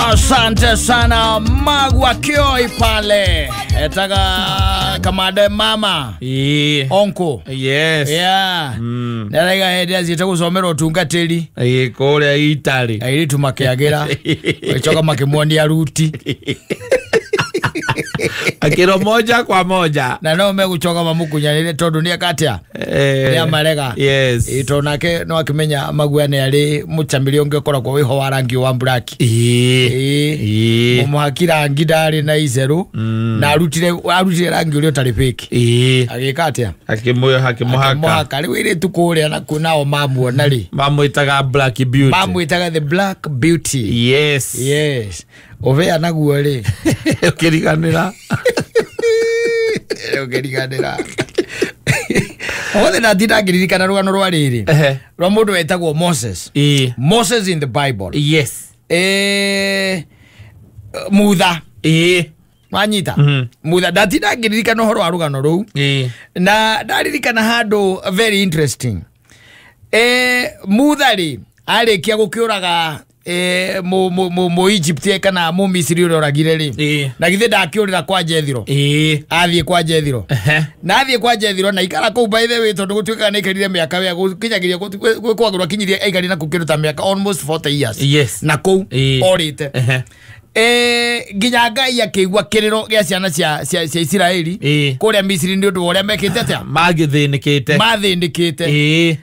Asante sana Magwa Kioi pale. Etaka kamade mama. Onko. Yes. Yeah. Narega hedi azite gusomera utungatiri. Kuria Italy. Airitu makiagira. Gĩcoka makĩmuonia ruti. Akiro moja kwa moja. Na no megucoka mamukunyanire tondu ni akatia. Ni amarega. Yes. Tondu nake no akimenya Magua ni ari mucamiri ungi ukoragwo wiho wa rangi wa black. Mumuhaki rangi ndari na iceru na arutire rangi uria utari fake. Agika atia? Akimuhaka. Riu iritu kuria na nao mamuona ri. Mamwitaga Black Beauty. Mamwitaga the Black Beauty. Yes. Yes. Ovea naguo ri. Ukiriganira. Ukiriganira. Othe ndatinda ngiririkana rugano rwa riri. Rwa mundu wetagwo Moses. Moses in the Bible. Yes. Mutha. Wanyita. Mutha ndatinda ngiririkana uhoro wa rugano ruu. Na ndaririkana handu very interesting. Mutha ri arikia gukiuraga mu Egypt kana mu Misiri uria oragire ri. Na githe ndakiurira kwa Jethro. Athie kwa Jethro. Na athie kwa Jethro na ikara kuu by the way tondu gutuika na ikarire miaka ya gukinyagiria kwagurwa kinyirie aikarire na kukiruta miaka almost 40 years. Yes. Na kuu orite. Nginya Ngai akĩigua kĩrĩro gĩa ciana cia Isiraeli kũrĩa Misiri nĩ ũndũ wa ũrĩa mekĩte atĩa magĩthĩnĩkĩte mathĩnĩkĩte.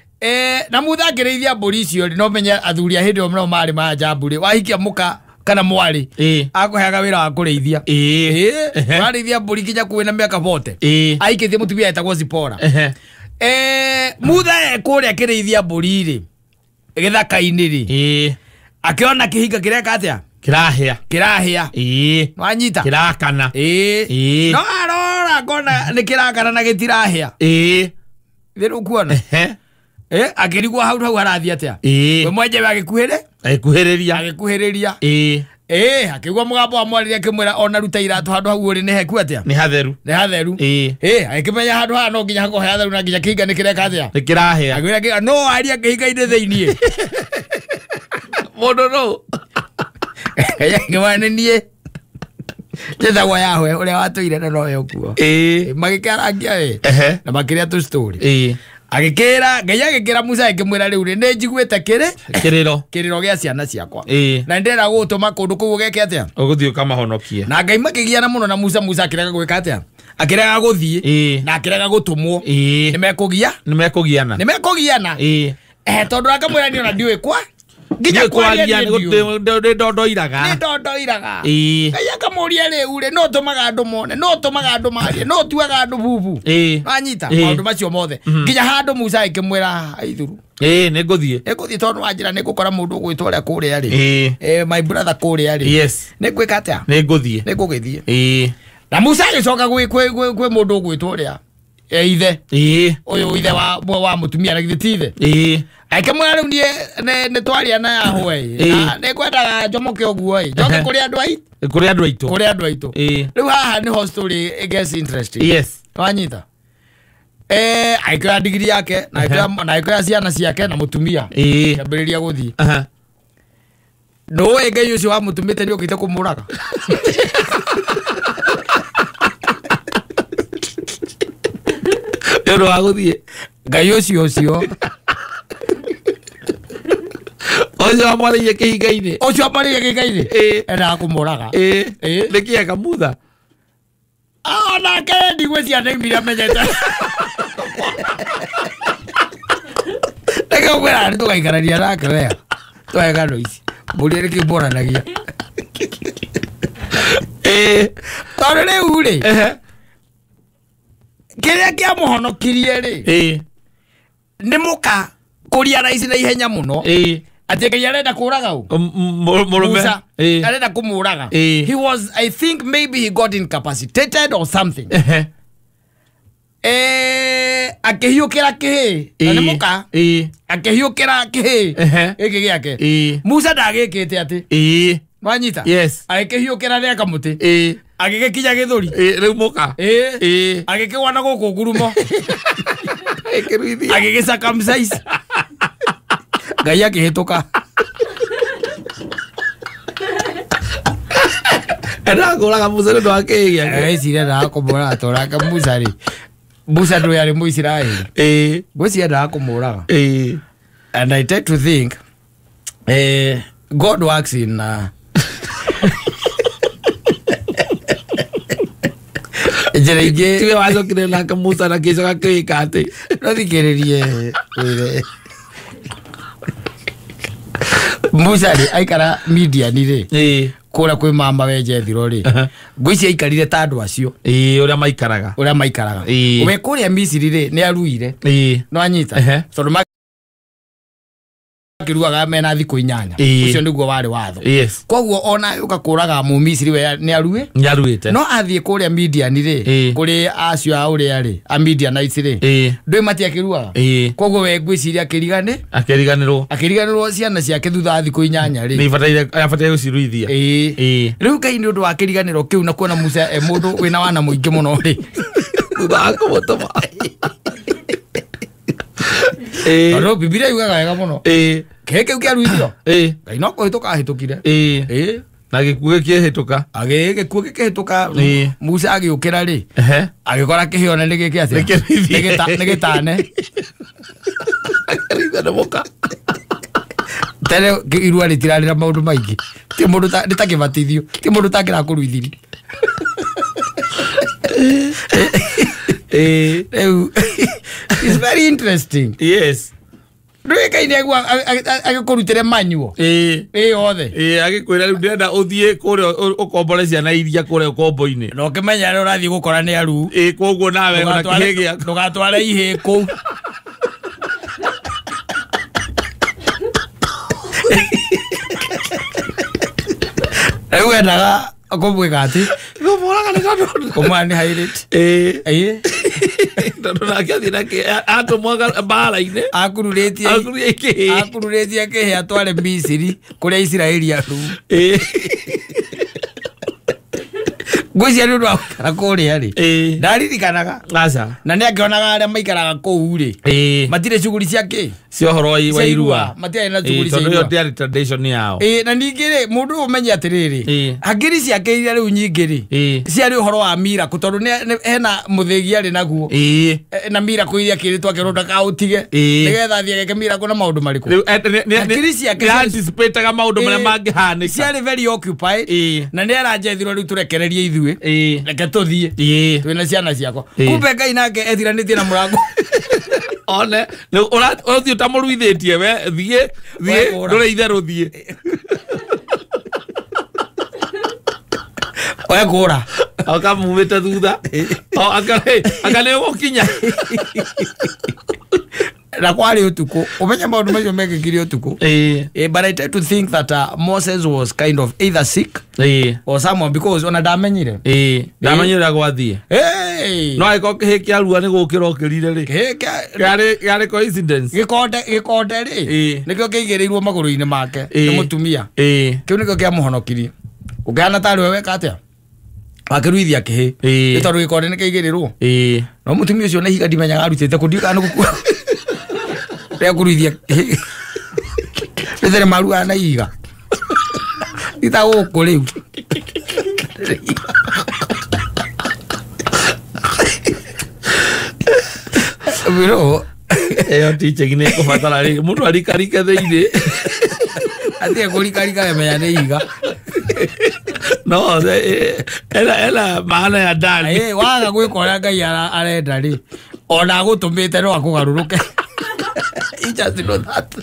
Na Mutha akĩrĩithia mbũri icio rĩ, no menye athuri a hĩndĩ ĩyo no marĩ manjambu rĩ, wahikia mũka kana mwarĩ akũheaga wĩra wa kũrĩithia. Ũrarĩithia mbũri nginya kwĩna mĩaka 40. Aikĩtie mũtumia etagwo Zipora. Mutha e kũrĩa akĩrĩithia mbũri rĩ gĩthaka-inĩ rĩ, akĩona kĩhinga kĩreka atĩa? Kirahia. Kirahia. Wanyita. Kirakana. No arora ngona nĩ kĩrakana na gĩtirahia. Thĩ ũkuona. Akĩrigwo hau hau harathiĩ atĩa. We mwenyewe agĩkuhĩrĩ? Agĩkuhĩrĩria. Agĩkuhĩrĩria. Akĩigua mũgambo wa mwarĩrie akĩmwĩra ona ruta iratũ handũ hau ũrĩ nĩ heku atĩa? Nĩ hatheru. Nĩ hatheru. Agĩkĩmenya handũ haha no nginya hakorwo he hatheru na nginya kĩhinga nĩ kĩreka atĩa? Nĩ kĩrahĩa. Akĩmwĩra no aria kĩhinga-inĩ thĩiniĩ. Mũndũ nũ? Ngĩmwĩra nĩ niĩ njĩtagwo Yahweh ũrĩa watũire na nowe ũkuo. Magĩkĩarangia na makĩrĩa tũ story. Agĩkĩra Ngai agĩkĩra Musa akĩmwĩra rĩu rĩ nĩ njiguĩte kĩrĩ kĩrĩro gĩa ciana ciakwa na ndĩrenda gũgũtũma kũndũ kũu ũgeke atĩa? Ũgũthiĩ ũkamahonokie. Na Ngai makĩgiana mũno na Musa. Musa akĩrega gwĩka atĩa? Akĩrega gũthiĩ na akĩrega gũtũmwo. Nĩmekũgia? Nĩmekũgiana. Nĩmekũgiana. Tondũ akamwĩra niĩ ona ndiũĩ kwa nginya kwaria nĩ ndondoiraga. Nĩ ndondoiraga. Ngai akamũria rĩu rĩ no tũmaga andũ mone, no tũmaga andũ marie, no tuaga andũ bubu. Wanyita maũndũ macio mothe nginya handũ Musa akĩmwĩra aithuru. Nĩ ngũthiĩ. Nĩ ngũthiĩ tondũ wanjĩra nĩ ngũkora mũndũ ũgwĩtwo ũrĩa kũrĩa rĩ. My brother kũrĩa rĩ. Yes. Nĩ ngwĩka atĩa? Nĩ ngũthiĩ. Nĩ ngũgĩthiĩ. Na Musa agĩcoka gwĩ mũndũ ũgwĩtwo ũrĩa ithe. Ũyũ ithe wa mũtumia na githĩ ti ithe. Akĩmwĩra rĩu niĩ nĩ twaria na Yahweh. Nĩ ngwendaga njomoke ũguo ĩ. Njoke kũrĩ andũ aitũ. Kũrĩ andũ aitũ. Kũrĩ andũ aitũ. Rĩu haha nĩho story it gets interesting. Yes. Wanyita. Agĩkĩoya ndigiri yake na agĩkĩoya ciana ciake na mũtumia. Akĩambĩrĩria gũthiĩ. Ndũĩ Ngai ũcio wamũtũmĩte nĩ ũkĩte kũmũraga. Nĩ ũndũ wa gũthiĩ. Ngai ũcio ũcio. Ũcio wamwarĩirie kĩhinga-inĩ. Ũcio wamwarĩirie kĩhinga-inĩ. Endaga kũmũraga. Nĩ kĩega Mutha. Onake ndigwĩciria nĩ aumire amenyete. Reke ngwĩra nĩ tũgaikarania nake wega. Twae ng'ano ici. Mbũri nĩkĩo mboranagia. Tondũ rĩu rĩ kĩrĩa kĩamũhonokirie rĩ nĩ mũka kũria raici na ihenya mũno. Atĩ Ngai arenda kũraga ũ? Mũrũme. Arenda kũmũraga. He was, I think maybe he got incapacitated or something. Akĩhiũkĩra kĩhĩ. Na nĩ mũka. Akĩhiũkĩra kĩhĩ. Gĩkĩ gĩake. Musa ndagĩkĩte atĩ. Wanyita? Yes. Agĩkĩhiũkĩra rĩa kamũtĩ. Agĩgĩkinya gĩthũri. Rĩu mũka. Agĩkĩgwa na gũkũ ngurumo. Agĩgĩ circumcise. Ngai akĩhĩtũka. Endaga kũraga Musa nĩ ũndũ wa kĩhĩ gĩake. Eciria endaga kũmũraga tondũ nake Musa rĩ, Musa ndũĩ arĩ Mũisiraeli. Ngwĩciria endaga kũmũraga. And I tend to think God works in njĩra ingĩ. Tiwe wacokire nake Musa na kĩcoka kĩwĩka atĩ. No thikĩrĩrie wĩre. Musa rĩ aikara Midiani rĩ, kũrĩa kwĩ mama we Jethro rĩ, ngwĩciria aikarire ta andũ acio. Ũrĩa maikaraga. Ũrĩa maikaraga. We kũrĩa Misiri rĩ nĩ aruire. No anyita. Tondũ makĩruaga mena thikũ 8. Ũcio nĩguo warĩ watho. Koguo ona ũka kũraga Mũmisiri we nĩ arue. Nĩ aruĩte. No athiĩ kũrĩa Midiani rĩ, kũrĩ acio a ũrĩa rĩ, a Midianites rĩ, ndũĩ matiakĩruaga. Koguo we ngwĩciria akĩriganĩrwo. Akĩriganĩrwo ciana ciake thutha wa thikũ 8 rĩ. Nĩ ibataire gũciruithia. Rĩu Ngai nĩ ũndũ wa kĩriganĩro kĩu na kuona Musa e mũndũ wĩna wana mũingĩ mũno rĩ. Thutha wa kũmũtũma. Tondũ Bibilia yugaga wega mũno. Kĩhĩ kĩu kĩaruithio. Ngai no kũhĩtũka ahĩtũkire. Na gĩkuũ gĩkĩhĩtũka. Gĩkuũ gĩkĩhĩtũka. Musa agĩũkĩra rĩ, agĩkora kĩhĩ ona nĩ gĩkĩ atĩa? Nĩ gĩtane. Akĩruithio nĩ mũka. Tene irua rĩtirarĩ na maũndũ maingĩ. Ti mũndũ nĩ ta kĩbatithio. Ti mũndũ ũtangĩrakũruithirie. Rĩu it's very interesting. Yes. Ndũĩ Ngai nĩ agĩkũrutĩre manyuo. Yothe. Agĩkwĩra rĩu ndĩrenda ũthiĩ kũrĩa ũkombore ciana iria kũrĩa ũkombo-inĩ. Na ũkĩmenya arĩa ũrathiĩ gũkora nĩ aru. Koguo nawe ona kĩhĩ gĩaku. Ndũgatware ihĩĩ kũu. Rĩu endaga kũmwĩka atĩ? Kũmũraga nĩ tondũ. Kũmũraga nĩ hairĩti. Tondũ nake athiĩ nake atũmwo mbara-inĩ. Akururĩtie kĩhĩ. Akururĩtie kĩhĩ atware Misiri kũrĩa Isiraeli aru. Ngwĩciria nĩ ũndũ wa gũikara kũrĩa rĩ, ndaririkanaga. Aca. Na nĩ akĩonaga arĩa maikaraga kũu rĩ, matirĩ cuguri cia kĩ? Cia ũhoro wa irua. Matiarĩ na cuguri cia Tondũ ĩyo irua. ndĩarĩ tradition yao. Na ningĩ rĩ, mũndũ ũyũ ũmenye atĩrĩrĩ, hakiri ciake iria rĩu nyingĩ rĩ, ciarĩ ũhoro wa miracle tondũ hena mũthĩgi arĩ naguo. Na miracle iria akĩrĩtwo akĩrwo ndakaũtige. Nĩgetha athiĩ ageke miracle na maũndũ marĩkũ. Hakiri ciake nĩ anticipate-aga maũndũ marĩa mangĩhanĩka. Ciarĩ very occupied. Na nĩ era Jethro rĩu tũrekererie ithuĩ. Reke tũthiĩ. Twĩna ciana ciakwa. Kumbe Ngai nake ethiranĩtie na mũrango. One, ũrathiĩ ũtamũruithĩtie we, thiĩ, ndũrĩ itherũ thiĩ. Wekũra. Akamumĩte thutha. Anga nĩ ũgũkinya. Na kwarĩ ũtukũ. Ũmenye maũndũ macio mekĩkire ũtukũ. But I tend to think that Moses was kind of either sick or someone because ona ndamenyire. Ndamenyire ũrĩa gwathiĩ. No angĩkorwo kĩhĩ kĩarua nĩ gũkĩra ũkĩrire rĩ. Kĩhĩ kĩarĩ coincidence. Gĩkonde rĩ, nĩkĩo kĩigĩrĩirwo magũrũ-inĩ make nĩ mũtumia. Kĩu nĩkĩo kĩamũhonokirie. Ũngĩhana tarĩ we weka atĩa? Akĩruithia kĩhĩ. Nĩ tondũ gĩkonde nĩ kĩigĩrĩrwo. No mũtumia ũcio na ihiga ndimenyaga arutĩte kũ, ndiũĩ kana nĩ gũkua. Rĩa kũruithia kĩhĩ. Nĩ tene maruaga na ihiga. Ti ta gũkũ rĩu. Bro, ĩyo teaching nĩ ĩkũbatara rĩngĩ mũndũ arikarike thĩinĩ. Atige kũrikarika menya nĩ ihiga. No, ena maana ya ndani. Waga gwĩka ũrĩa Ngai arenda rĩ, ona agũtũmĩte no akũgarũrũke. You just know that.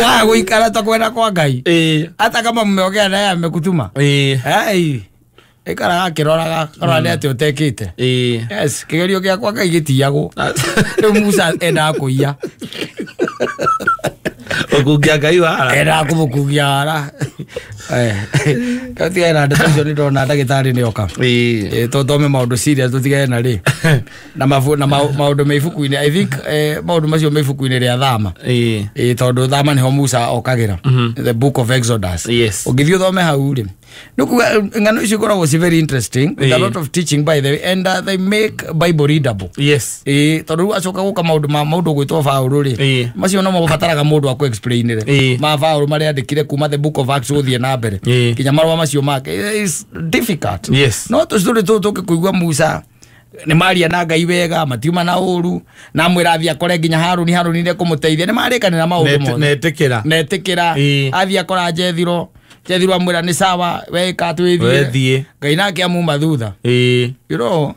Waga gũikara ta kwenda kwa Ngai. Hata kama mmeongea naye amekutuma. Ikaraga akĩroraga karora nĩ atĩ ũtekĩte. Yes, kĩgerio gĩakwa Ngai gĩtiyagwo. Rĩu Musa endaga kũiya. Ũkungia Ngai wara. Endaga kũmũkungia wara. Tũtigane na ndeto icio nĩ ndona ndagĩtarĩ nĩ oka. Tũthome maũndũ serious tũtigane na rĩ. Na maũndũ me ibuku-inĩ. I think maũndũ macio me ibuku-inĩ rĩa Thama. Tondũ Thama nĩho Musa okagĩra. The book of Exodus. Ũngĩthiĩ ũthome hau rĩ, Nukuga ng'ano icio ikoragwo ci very interesting with a lot of teaching by the way, and they make Bible readable. Yes. Tondu riu acoka guka maundu ma maundu gwitwo Paũlũ ri, macio no mabataraga mundu akũ explainire ma Paũlũ maria andikire kuma the book of Acts guthie na mbere kinya marũa macio make is difficult. Yes. No tũcitũrĩ tũtũ tũkĩkũigua Musa nĩ maria na Ngai wega matiuma na ũru na mwĩra athiĩ akore nginya Harũni, Harũni nĩ ekũmũteithia, nĩ marĩkanĩra maũndũ mothe netĩkĩra athiĩ akora Jethiro, Jethiro amwĩra nĩ sawa weka twĩthiĩ, Ngai nake amuma thutha. You know,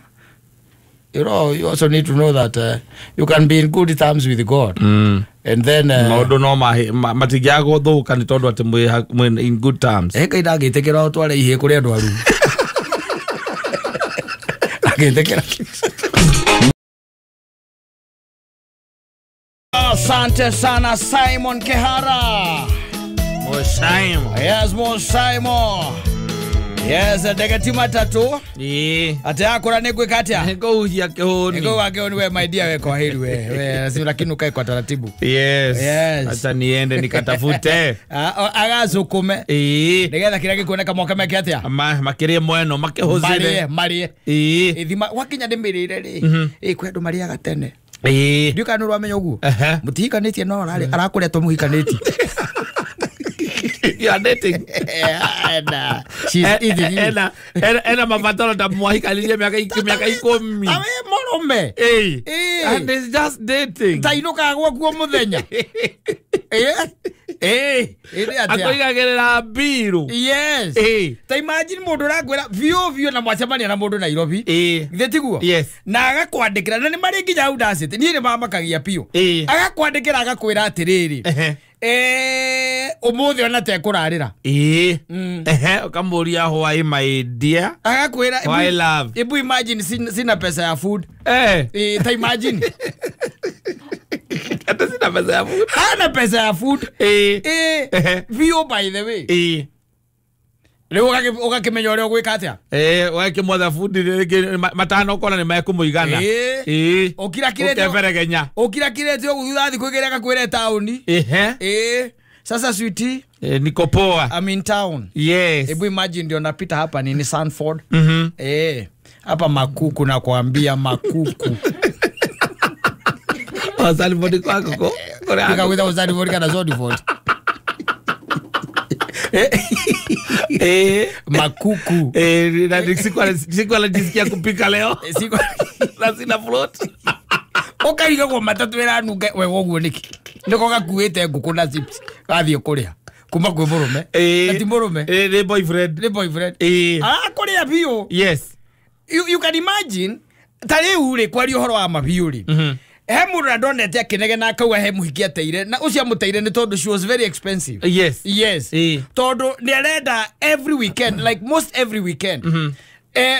you also need to know that you can be in good terms with God. And then maũndũ no matingĩaga gũthũka nĩ tondũ atĩ mwĩ in good terms. Ngai ndangĩtĩkĩra ũtware ihĩĩ kũrĩ andũ aru. Ndangĩtĩkĩra. Asante sana Simon Kehara. Mo Simon. Yes, Mo Simon. Yes, ndege matatu. Ate akora nĩ gwĩka atĩa? Nĩngũhuhia kĩhũni. Nĩngũhuhia kĩhũni we my dear, we kwa heri we. We si lakini ukae kwa taratibu. Yes. Yes. Acha niende nikatafute. Agacukume. Nĩgetha kĩrĩa gĩkuoneka moke meke atĩa? Makĩrie mweno makĩhũthĩre. Marĩe. Ithima wakinya ndĩmĩrĩre rĩ. Kwĩ andũ marĩaga tene. Ndiũĩ kana nĩ ũramenya ũguo. Mũtihikanĩtie no arakũrĩa to mũhikanĩtie. You are dating. She's eating. Ena mabataro ta mwahikanirie miaka 10. Awe mũrũme. And it's just dating. Ta inũkaga gwakuo mũthenya. Akoigagĩrĩra mbiru. Yes. Ta imagine mũndũ ũrakwĩra biũ biũ na mwacemania na mũndũ Nairobi. Githĩ tiguo? Yes. Na agakwandĩkĩra na nĩ marĩ nginya audacity. Niĩ nĩ mamakagia biũ. Agakwandĩkĩra agakwĩra atĩrĩrĩ. Umuthi ona tekũrarĩra. Ũkamũria why my dear? Agakwĩra why love? Ebu imagine sina pesa ya food. Ta imagine. Hata sina pesa ya food. Hana pesa ya food. Vio by the way. Rĩu ũgakĩmenya ũrĩa ũgwĩka atĩa? Ũgakĩmwetha food rĩngĩ matano ũkona nĩ mekũmũigana. Ũkeberegenya. Ũkirakirĩte ũguo thutha thikũ igĩrĩ agakwĩra taũni. Sasa sweetie, niko poa. I'm in town. Yes. Ebu imagine ndio napita hapa ni Sanford. Hapa makuku na kuambia makuku. Sanford kwako ko? Nikawita Sanford kana Sanford. Makuku. Na siku anajisikia kupika leo. Siku na sina float. Ũkariga kwa matatu ĩranunga wega ũguo nĩkĩ? Nĩko gakuĩte ngũkũ na chips gathiĩ kũrĩa kuma kwĩ mũrũme. Na ti mũrũme. Nĩ boyfriend. Nĩ boyfriend. Arakũrĩa biũ. Yes. You can imagine ta rĩu rĩ kwaria ũhoro wa mabiũ rĩ. He mũndũ na ndonete akĩnegena akauga he mũhiki ateire na ũcio amũteire nĩ tondũ she was very expensive. Yes. Yes. Tondũ nĩ arenda every weekend, like most every weekend.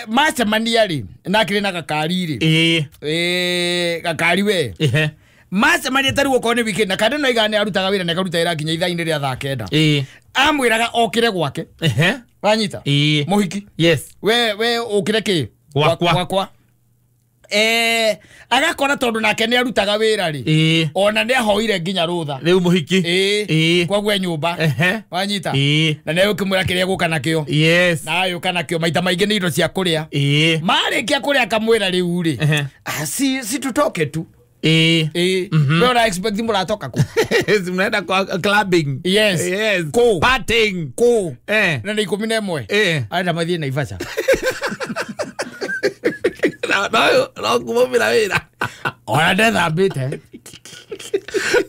Macemania rĩ na akĩrĩ na gakari rĩ. Gakari we. Macemania ta rĩu okorwo nĩ weekend na kandĩ no igana nĩ arutaga wĩra na akaruta wĩra nginya ithaa-inĩ rĩa thaa 9. Amwĩraga okĩre gwake. Wanyita? Mũhiki. Yes. We ũkĩre kĩ? Gwakwa. Agakora tondu nake nĩ arutaga wĩra rĩ ona nĩ ahoire nginya rũtha rĩu mũhiki kwague nyũmba wanyita na nĩ ũkĩmwĩra kĩrĩa gũka nakĩo. Yes. Na agĩũka nakĩo maita maingĩ nĩ indo cia kũrĩa. Marĩkia kũrĩa akamwĩra rĩu rĩ si tutoke tu. We ora expect mũratoka kũ? Mnaenda kwa clubbing. Yes. Yes. Kũ? Partying. Kũ? Na nĩ 11. Arenda mathiĩ Naivasha. No kumumira wĩra. Ona ndethambĩte.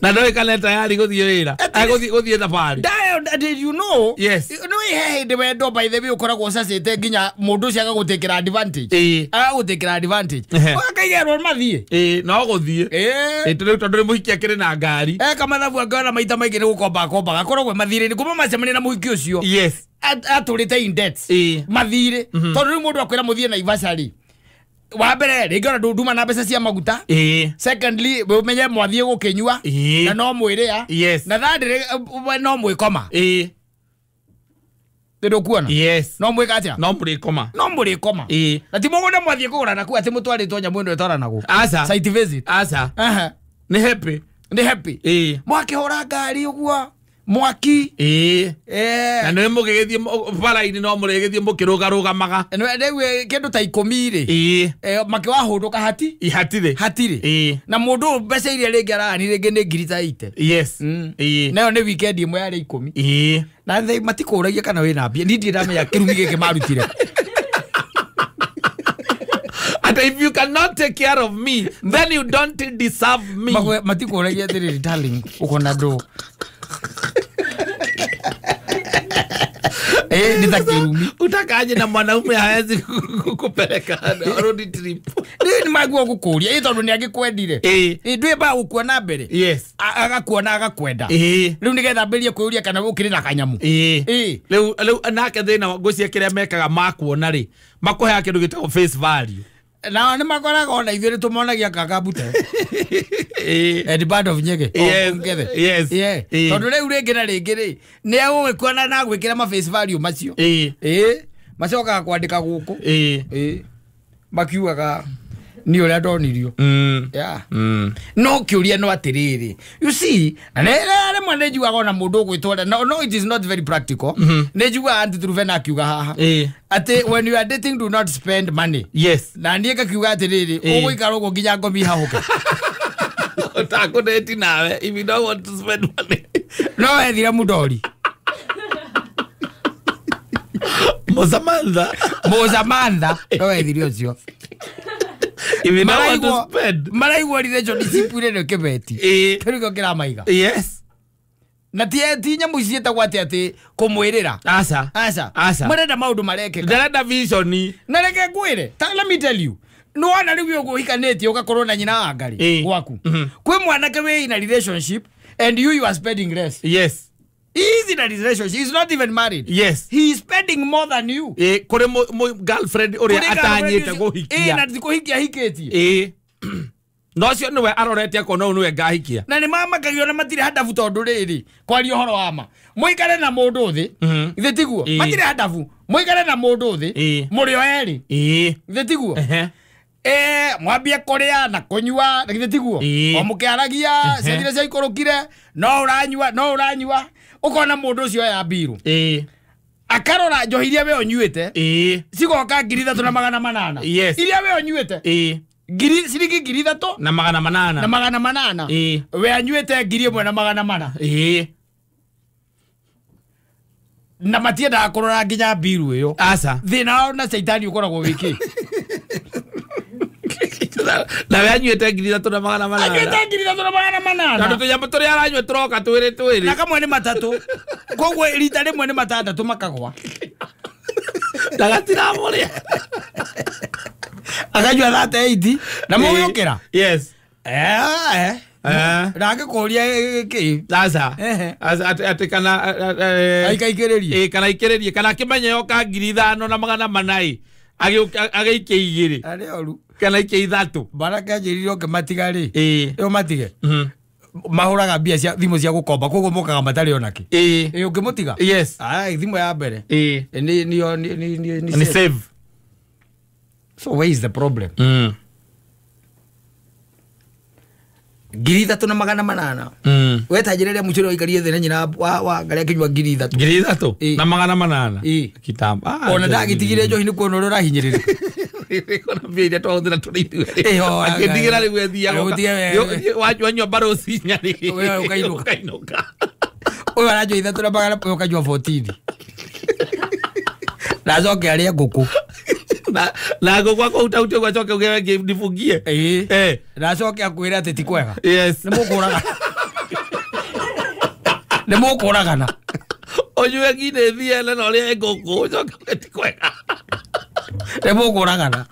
Na ndoĩkane tayari gũthiĩ wĩra. Gũthiĩ thabarĩ. Did you know? Yes. No he hĩndĩ wendo by the way ũkoragwo ũcacĩte nginya mũndũ ũcio agagũtĩkĩra advantage. Agagũtĩkĩra advantage. Ũgakaigerwo mathiĩ. No gũthiĩ. Rĩu tondũ nĩ mũhiki akĩrĩ na ngari. Eka mathabu angĩona maita maingĩ nĩ gũkomba akombaga. Akoragwo mathirĩ-inĩ kuma macemania na mũhiki ũcio. Yes. Atũrĩte in debts. Mathirĩ. Tondũ rĩu mũndũ akwĩra mũthiĩ Naivasha rĩ. Wa mbere rĩngĩ ona nduma na mbeca cia maguta. Secondly ũmenye mwathiĩ gũkĩnyua na no mwĩrĩa. Yes. Na third no mwĩkoma. Ndũkuona? Yes. No mwĩka atĩa? No mũrĩkoma. No mũrĩkoma. Na ti mũgũnda mwathiĩ kũgũra nakuo atĩ mũtwarĩtwo nyamũ ĩno ĩtwaranagwo. Aca. Site visit. Aca. Nĩ happy. Nĩ happy. Mwakĩhũra ngari ũguo. Mwaki. Ĩĩ. Na nĩ mũgĩgĩthiĩ bara-inĩ no mũrĩgĩthiĩ mũkĩrũgarũgamaga. Rĩu kĩndũ ta 10 rĩ. Ĩĩ. Makĩwahũndũka hati? Hatirĩ. Hatirĩ. Ĩĩ. Na mũndũ mbeca iria rĩngĩ arani rĩngĩ nĩ ngiri ta 80. Yes. Ĩĩ. Nayo nĩ weekend ĩmwe yarĩ 10. Ĩĩ. Na matikũragia kana wĩna mbia. Niĩ ndirĩ ndamenya kĩrumi gĩkĩ marutire. And if you cannot take care of me, then you don't deserve me. Matikũragia atĩrĩrĩ darling, ũkona ndũ. Ni ta kĩrumi. Utakaje na mwanaume hawezi kukupeleka road trip. Ni maguo gũkũria tondũ nĩ angĩkwendire. Ndwĩ ba gũkuona mbere. Yes. Agakuona agakwenda. Rĩu nĩgetha ambĩrĩrie kwĩyũria kana ũkĩrĩ na kanyamũ. Rĩu nake thĩna ngwĩciria kĩrĩa mekaga makuona rĩ, makũheaga kĩndũ gĩtagwo face value. Nao nĩ makoraga ona ithuĩ nĩ tũmonagia kaka mbute. And band of Nyege. Yes. Tondũ rĩu rĩngĩ na rĩngĩ rĩ, nĩ egũgĩkuona na gwĩkĩra ma face value macio. Macokaga kwandĩka gũkũ. Makiugaga ni ũrĩa ndonirio. Yeah. No kĩũria no atĩrĩrĩ. You see, na rĩmwe nĩ njugaga ona mũndũ ũgwĩtwara. No, it is not very practical. Nĩ njugaga Aunty Truvena akiuga haha. Atĩ when you are dating do not spend money. Yes. Na niĩ ngakiuga atĩrĩrĩ, ũgũikara ũguo nginya ngomi ihahũke. Ũtakũdate nawe if you don't want to spend money. No wethire mũndori. Mũsamantha. Mũsamantha. No wethire ũcio. If you don't want to spend. Maraigua relationship ire nĩ kĩbeti. Kĩu nĩkĩo kĩramaiga. Yes. Na ti nyamũ ici ciĩtagwo atĩ atĩ kũmwĩrĩra. Aca. Aca. Aca. Marenda maũndũ marekĩka. Ndarenda vision. Na reke ngwĩre. Let me tell you. Nĩwona rĩu ũguo ũhikanĩtie ũgakorwo na nyina wa ngarĩ gwaku. Kwĩ mwanake wĩ in a relationship and you are spending less. Yes. He is in a relationship. He's not even married. Yes. He is spending more than you. Kũrĩ girlfriend ũrĩa atanyĩte kũhikia. Na ti kũhikia hikĩtie. No ũcio nĩwe arorete akona ũyũ nĩwe ngahikia. Na nĩ mamakagio na matirĩ handabu tondũ rĩrĩ kwaria ũhoro wa ma. Mũikare na mũndũ thĩ. Githĩ tiguo? Matirĩ handabu. Mũikare na mũndũ thĩ. Mũrĩ o erĩ. Githĩ tiguo? Mwambie kũrĩa na kũnyua na githĩ tiguo? O mũkĩaragia ciathire ciaikũrũkire no ũranyua no ũranyua. Ũkona mũndũ ũcio oya mbiru. Akarora njohi iria we ũnyuĩte. Cigoka 3,800. Yes. Iria we ũnyuĩte. Ciringi 3,800. Na 800. We anyuĩte 1,400. Na matiendaga kũrora nginya mbiru ĩyo. Aca. Thĩna wao na caitani ũkoragwo wĩkĩ? Na we anyuĩte 3,800. Anyuĩte 3,800. Tondũ tũnyamũ tũrĩa aranyua tũroka twĩrĩ twĩrĩ. Na kamwe nĩ matatũ. Koguo rita rĩmwe nĩ matandatũ makagwa. Na gatiramũrĩa. Akanyua 38 na mũgĩũkĩra. Yes. Na angĩkũria kĩ? Aca. Atĩ kana aikaikĩrĩrie. Kana ikĩrĩrie kana akĩmenye yoka 5,400 agĩikie 2. Arĩ oru. Kana ikie 3. Baraka anjĩrire ũngĩmatiga rĩ. Ĩyo matige. Mahũraga mbia cia thimũ cia gũkomba koguo mokaga matarĩ ona kĩ. Ũngĩmũtiga? Yes. Ai thimũ ya mbere. Nĩ save. So where is the problem? 3,800. We ta njĩra ĩrĩa mũcũrĩ waikarire thĩ na nyina wa ngarĩ akĩnyua 3,000. 3,800. Kitamba. Ona ndagĩtigire njohi nĩ kuona ũrĩa ũrahinyĩrĩrĩka. Kona mbia iria twahũthĩra tũrĩ ithuerĩ. Akĩndigĩra rĩu ethiaga. Wanyua mbaroci inya rĩ. Ũkainũka. Ũyũ aranyua 3,000 ũkanyua 14. Na acoke arĩe ngũkũ. Na ngũkũ akũhutahutia ũguo acoke uge nifungie. Na acoke akwĩre atĩ ti kwega. Yes. Nĩ mũkũragana. Nĩ mũkũragana. Ũnyue nginya thiene na ũrĩe ngũkũ ũcoke uge ti kwega. Nĩ mũkũragana.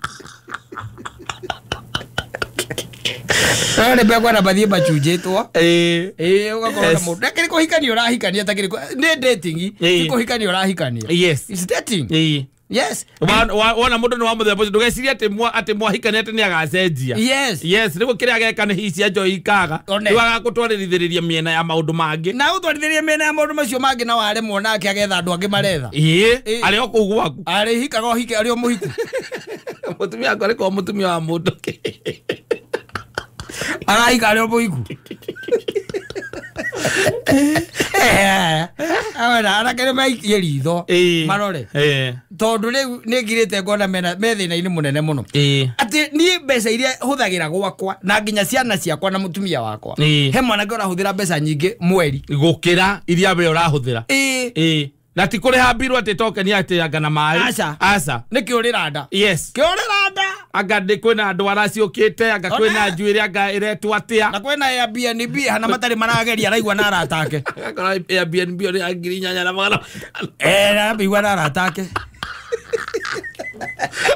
No nĩ bekwenda mathiĩ machunjĩtwo. Ũgakorwo na mũndũ. Ndakĩrĩ kũhikania ũrahikania takĩrĩ nĩ dating. Ti kũhikania ũrahikania. Yes. It's dating. Yes. Wona mũndũ nĩ wa mũthemba ũcio ndũgecirie atĩ mwahikania atĩ nĩ agacenjia. Yes. Yes, nĩguo kĩrĩa ageka nĩ hihi cia njohi ikaga. Rĩu agagũtwarithĩrĩria mĩena ya maũndũ mangĩ. Na ũtwarithĩrĩrie mĩena ya maũndũ macio mangĩ na waremwo nake agetha andũ angĩ maretha. Arĩ o kũu gwaku. Arĩ hikaga ũhike arĩ o mũhiku. Mũtumia wakwa arĩ kwa mũtumia wa mũndũ. Arahika arĩ o mũhiku. Awena anake maikie ritho marore tondu riu ni ngirite ngona me thina-ini munene muno ati ni mbeca iria huthagira gwakwa na nginya ciana ciakwa na mutumia wakwa he mwanake urahuthira mbeca nyingi mweri gukira iria we urahuthira na ti kuriha mbiru ati token ati anga na mai aca aca ni kiurira nda yes kiurira nda anga ndi kwina andu araciukite anga kwina njuire anga iretwo atia na kwina Airbnb hana matari marageria araigua na arata ake akora Airbnb ori 8500 araigua na arata ake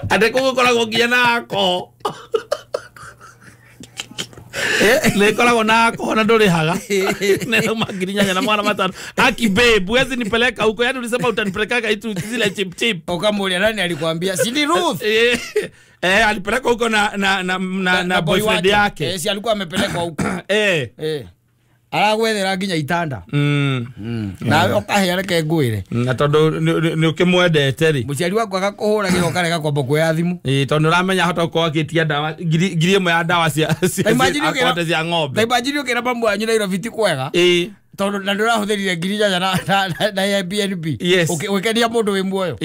ande kugukoragwo nginya na ako nikoragwo na ako na ndurihaga ninauma 8500 aki babe huwezi nipeleka huko yani ulisema utanipeleka itu zile chip chip ukamuulia nani alikwambia si ni Ruth alipeleka huko na boyfriend yake si alikuwa amepelekwa huko aragwethera nginya itanda na ukahe reke ngwire na tondu ni ukimwendete ri muciari waku akakuhuragira ukarega kwamba kuoya thimu tondu uramenya hota gukorwo akitia ndawa 1000 ya ndawa cia cia ng'ombe ta imagine ukira mamu wanyu Nairobi ti kwega tondu na ndurahuthirire 8,000 na Airbnb ukikenia mundu wi muoyo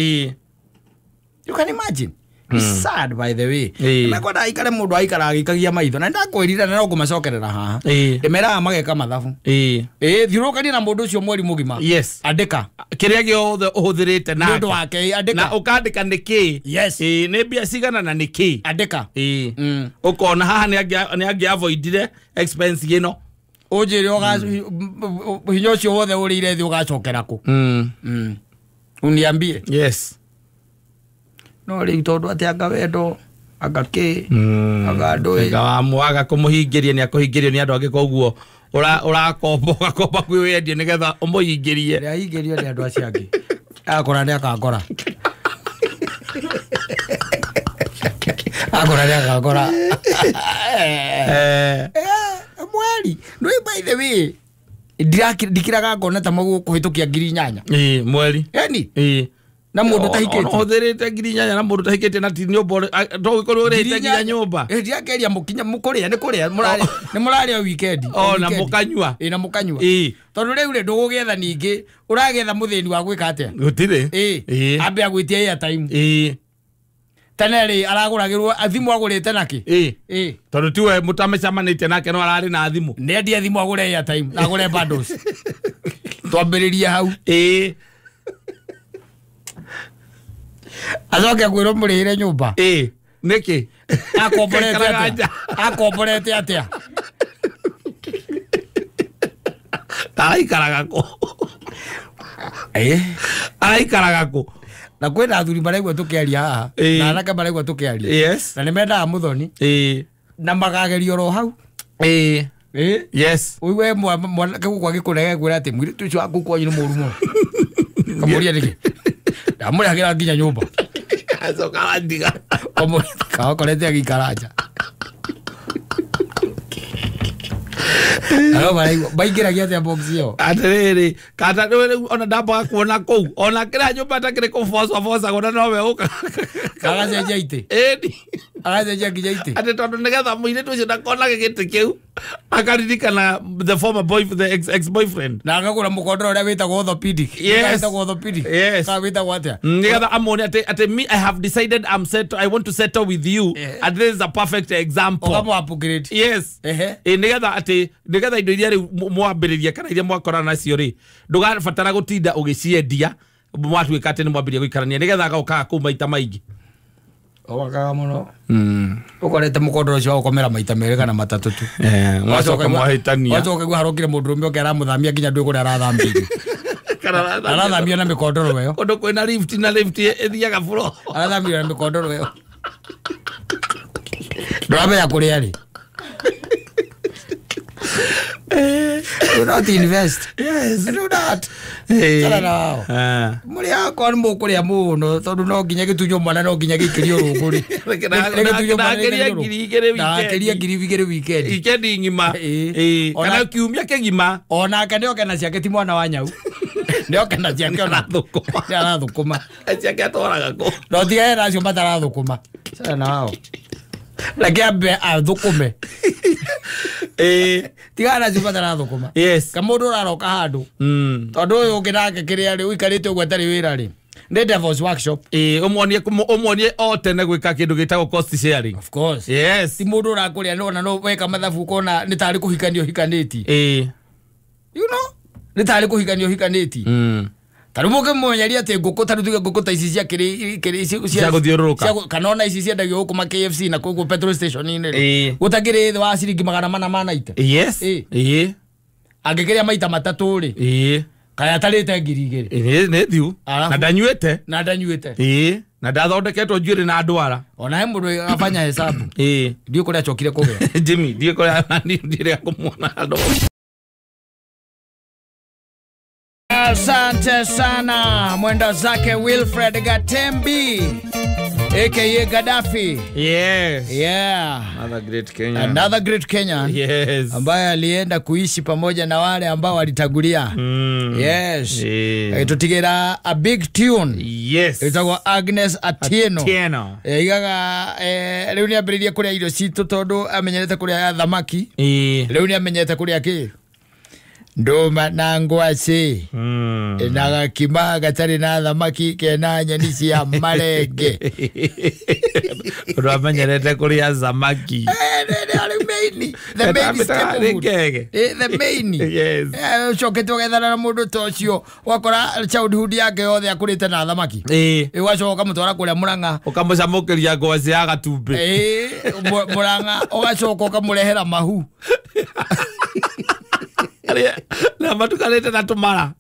you can imagine. It's sad by the way. Mekwenda aikare mundu aikara agikagia maitho na ndakwirira na no ngumacokerera haha. Ndimeraga mageka mathabu. Thiurukania na mundu ucio mweri mugima. Yes. Andika kiria giothe uhuthirite na mundu wake andika. Na ukandika niki. Yes. Ni mbia cigana na niki. Andika. Ukona haha ni angi avoidire expense gino. Unjire hinya ucio wothe urire thi ugacokera ku. Uniambie. Yes. No riu tondu ati anga wendo anga ki anga ndui anga wamwaga kumuhingiria ni akuhingirio ni andu angi koguo urakomba ugakomba kwiwendia nigetha umuhingirie ni ahingirio ni andu acio angi akora ni akangora akora ni akangora mweri no by the way ndikiraga ngona ta magukuhitukia 8,000 mweri yani na mundu tahikite uhuthirite 8,000 na mundu tahikite na ti nyumba ndogikorwo urihite nginya nyumba ndiakeria mukinya mukuria ni kuria ni muraria weekend na mukanyua na mukanyua tondu riu ri ndugugietha ningi uragetha muthini wa gwika atia gutire ambe agwitie airtime tene ri araguragirwo thimu agurite naki tondu tiwe mutamecamanitie nake no arari na thimu ni endie thimu agure airtime na agure bundles twambiririe hau acoke kwirwo murihire nyumba niki akomborete atia akomborete atia araikaraga ku araikaraga ku na kwina athuri maraigua tukiaria haha na anake maraigua tukiaria yes na nimendaga muthoni na makageria oro hau yes uigue mwanake gũkũ agĩkũrege kwĩra atĩ mũirĩtu ũcio waku kwanyu nĩ mũru mũno kamũria nĩkĩ ndamũrehagĩra nginya nyũmba acoka arandiga kakorete agĩikara nja Aro maingĩragia atĩa box ĩyo atĩrĩrĩ kata rĩu ona ndambaga kuona kũu ona kĩrĩa nyũmba takĩrĩ kũbocwo bocagwo na nowe ũka agacenjia itĩ ĩni agacenjia nginya itĩ atĩ tondũ nĩgetha mũirĩtu ũcio ndakonage gĩtĩ kĩu akaririkana the former boy the ex boyfriend na akagũra mũkondoro ũrĩa wĩtagwo orthopedic yes wĩtagwo orthopedic yes kana wĩtagwo atĩa nĩgetha amwone atĩ me I have decided I'm settle I want to settle with you and this is a perfect example ũkamũ upgrade yes nĩgetha atĩ nĩgetha indo iria rĩu mwambĩrĩria kana iria mwakorana nacio rĩ ndũgabatara gũtinda ũgĩciendia mwatuĩka atĩ nĩ mwambĩrĩria gũikarania nĩgetha agokaga kũu maita maingĩ ũgakaga mũno ũkorete mũkondoro ũcio wa gũkomera maita merĩ kana matatũ tu mwacoka mwahĩtania wacoka igua harokire mũndũrũme ũngĩ aramũthamia nginya ndũĩ kũrĩa arathamĩirio arathamio na mĩkondoro ĩyo kũndũ kwĩna lift na lift ĩthiaga floor arathamio na mĩkondoro ĩyo ndũramenya kũrĩa rĩ Do not invest. Yes. Do not. Tara nao. Muri akwa ni mukuria muno tondu no nginya gitunywo mwana no nginya gikirio rungu ri. Gitunywo mwana ndakiria 2,000 weekend. Weekend ngima. Kana kiumia kigima. Onake nĩ oke na ciake ti mwana wa nyau. Nĩ oke na ciake ona thukuma. Nĩ arathukuma. Ciake atwaraga kũ. No tigane na acio matarathukuma. Tara nao. Reke ambe athukume. Tigana nacio batara thũkũma. Yes. Kamũndũ ũraroka handũ. Tondũ ũyũ ũngĩ nake kĩrĩa rĩ ũikarĩte ũguo atarĩ wĩra rĩ. Nĩ Devil's Workshop. Ũmuonie o tene gwĩka kĩndũ gĩtagwo cost sharing. Of course. Yes. Ti mũndũ ũrakũrĩa nona no weka mathabu ũkona nĩ tarĩ kũhikania ũhikanĩtie. You know? Nĩ tarĩ kũhikania ũhikanĩtie. Tarĩu mũngĩmũmenyeria atĩ ngũkũ tarĩu tuge ngũkũ ta ici cia kĩrĩ cia gũthiũrũrũka kana ona ici ciendagio gũkũ ma KFC na kũguo petrol station-inĩ rĩ gũtakĩrĩ thĩ wa ciringi 490. Yes. Angĩkĩrĩa maita matatũ rĩ kaya atarĩte 2,000. Nĩ thiu. Na ndanyuĩte. Na ndanyuĩte. Na ndathondeketwo njuĩrĩ na ndwara. Ona he mũndũ afanya hesabu. Ndiũ kũrĩa acokire kũgĩa. Jimmy ndiũ kũrĩa ndirĩ kũmuona andũ. Asante sana mwenda zake Wilfred Gatembi aka Gaddafi. Yes. Yeah. Another great Kenyan. Another great Kenyan. Yes. Ambaye alienda kuishi pamoja na wale ambao walitangulia. Yes. Yeah. Tutigera a big tune. Yes. Itagwo Agnes Atieno. Atieno. Igaga rĩu nĩ ambĩrĩria kũrĩa irio citũ tondũ amenyerete kũrĩa thamaki. Rĩu nĩ amenyerete kũrĩa kĩ? Ndũma na ngwacĩ na gakima gatarĩ na thamaki kena nyeni cia marenge. Ũndũ amenyerete kũrĩa thamaki. The main staple food. The main. Yes. Ũcokete ũgethana na mũndũ ta ũcio ũgakora childhood yake yothe akũrĩte na thamaki. Ũgacoka ũkamũtwara kũrĩa Mũrang'a. Ũkamũcamũkĩria ngwacĩ ya gatumbĩ. Mũrang'a ũgacoka ũkamũrehera mahu. Na matukanĩte na tũmara.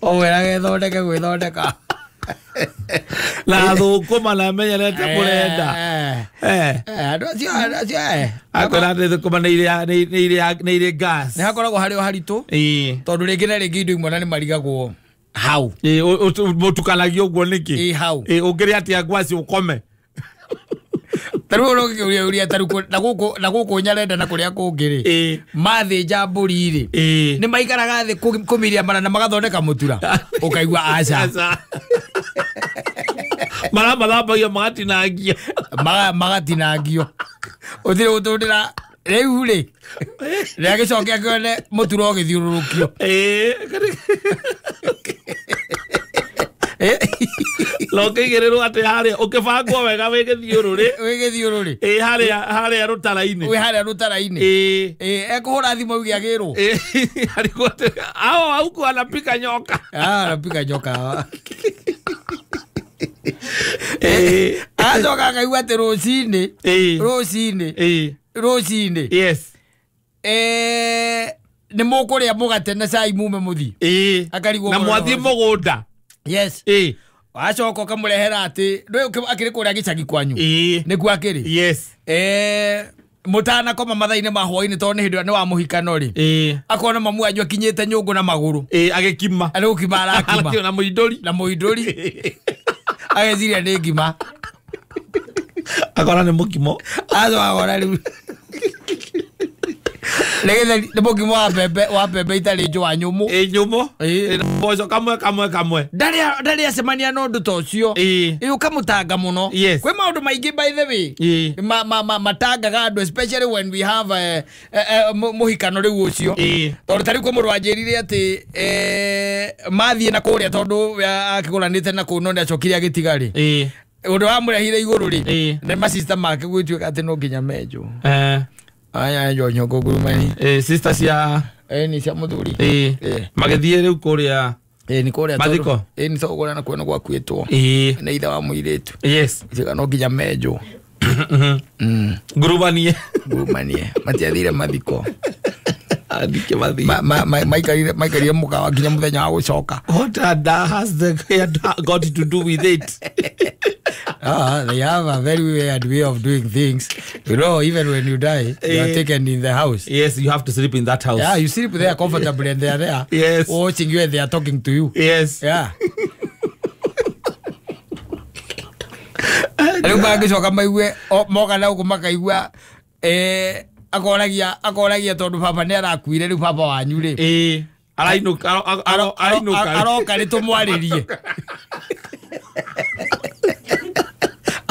Ũmwĩra gĩthondeke gwĩthondeka. Na thũkũma na amenyerete kũrenda. Andũ acio akwĩra atĩ thũkũma nĩ irĩ gas. Nĩ hakoragwo harĩ o haritũ. Tondũ rĩngĩ na rĩngĩ indo imwe na nĩ marigagwo hau. Mũtukanagio ũguo nĩkĩ? Hau. Ũngĩrĩa atĩa ngwacĩ ũkome? Tarĩu ũrokĩũria ũria tarĩu na gũkũ Nyarenda na kũrĩa kũngĩ rĩ mathĩnja mbũri rĩ nĩ maikaraga thĩ kũmiria mara na magathondeka mũtura ũkaigua aca. Maramathambagia magatinangio. Magatinangio. Ũtirĩ gũtũndĩra rĩu rĩ rĩrĩa gĩcoke akĩone mũtura ũgĩthiũrũrũkio. No kĩigĩrĩrwo atĩ harĩa ũkĩbangwo wega wĩ gĩthiũrũrĩ. Wĩ gĩthiũrũrĩ. Harĩa rũtara-inĩ. Wĩ harĩa rũtara-inĩ. Ekũhũra thimũ auge agĩrwo. Arigwo atĩ hao huku anapika nyoka. Anapika nyoka. Acoka akaigua atĩ rũcinĩ. Rũcinĩ. Rũcinĩ. Yes. Nĩ mũkũrĩa mũgate na cai mume mũthiĩ. Akarigwo na mwathiĩ mũgũnda. Yes. Wacoka ũkamũrehera atĩ ndũĩ akĩrĩ kũrĩa gĩcagi kwanyu. Nĩkuo akĩrĩ. Yes. Mũtanakoma mathaa-inĩ ma hwaĩ-inĩ tondũ nĩ hĩndĩ ĩrĩa nĩ wa mũhikano rĩ. Akona mamu wanyu akinyĩte nyũngũ na magũrũ. Agĩkima. Arĩ gũkima arakima. Na mũindũri. Na mũindũri. Ageciria nĩ ngima. Akona nĩ mũkimo. Acoka akona rĩu. Nĩ mũkimo wa mbembe itarĩ njũa nyũmũ. Nyũmũ. Mboco kamwe kamwe kamwe. Ndarĩ acemania na ũndũ ta ũcio. Ũkamũtanga mũno. Kwĩ maũndũ maingĩ by the way. Matangaga andũ especially when we have mũhikano rĩu ũcio. Tondũ ta rĩu kwĩ mũndũ wanjĩrire atĩ mathiĩ na kũrĩa tondũ akĩgũranĩte na kũu no nĩ acokire agĩtiga rĩ. Ũndũ wamũrehire igũrũ rĩ. Nĩ masista make gwĩtuĩka atĩ no nginya menjwo. Aya njo nyongo ngurumani. Sister cia ni cia mũthuri. Magĩthiĩ rĩu kũrĩa. Nĩ kũrĩa mathiko. Nĩ togũra na kuona gwakuĩtwo. Nĩ ithe wa mũirĩtu. Yes. Itiga no nginya menjwo. Ngurumanie. Ngurumanie. Matiathire mathiko. Andike mathiko. Maikarire mũkawa nginya mũthenya wa gũcoka. What has the got to do with it? They have a very weird way of doing things. You know, even when you die, you are taken in the house. Yes, you have to sleep in that house. Yeah, you sleep there comfortably and they are there. Yes. Watching you and they are talking to you. Yes. Yeah. Rĩu mangĩcoka maigue moka na gũkũ makaigua akoragia tondũ baba nĩ arakuire rĩu baba wanyu rĩ. Arainũka aroka rĩ tũmwarĩrie.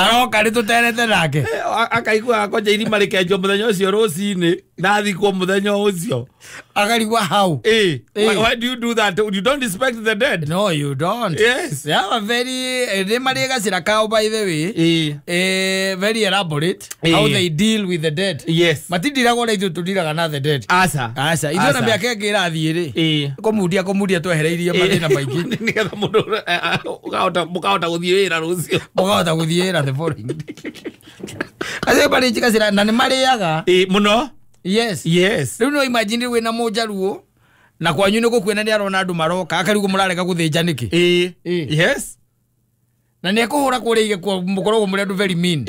Aroka nĩ tũterete nake. Akaigua akonja irima rĩkenjwo mũthenya ũcio rũcinĩ na athikwo mũthenya ũcio. Akarigwa how. Why do you do that? You don't respect the dead. No, you don't. Yes. They have a very nĩ marĩ gacĩra kao by the way. Very elaborate how they deal with the dead. Yes. Matindiragwo ũrĩa ithuĩ tũndiraga na the dead. Aca. Aca. Ithuĩ na mĩaka ĩngĩ ĩrathiĩ rĩ. Kũmundia twehereirie mathĩna maingĩ. Nĩgetha mũndũ mũkahota gũthiĩ wĩra rũciũ. Mũkahota gũthiĩ wĩra the following day. Acio marĩ gacĩra na nĩ marĩaga. Mũno. Yes. Yes. Rĩu no imagine wĩna mũnjaruo na kwanyu nĩ gũkuĩna nĩ arona andũ maroka akarigwo mũrarega gũthĩnja nĩkĩ. Yes. Na nĩ ekũhũra kũrĩa igĩkuo mũkoragwo mũrĩ andũ very mean.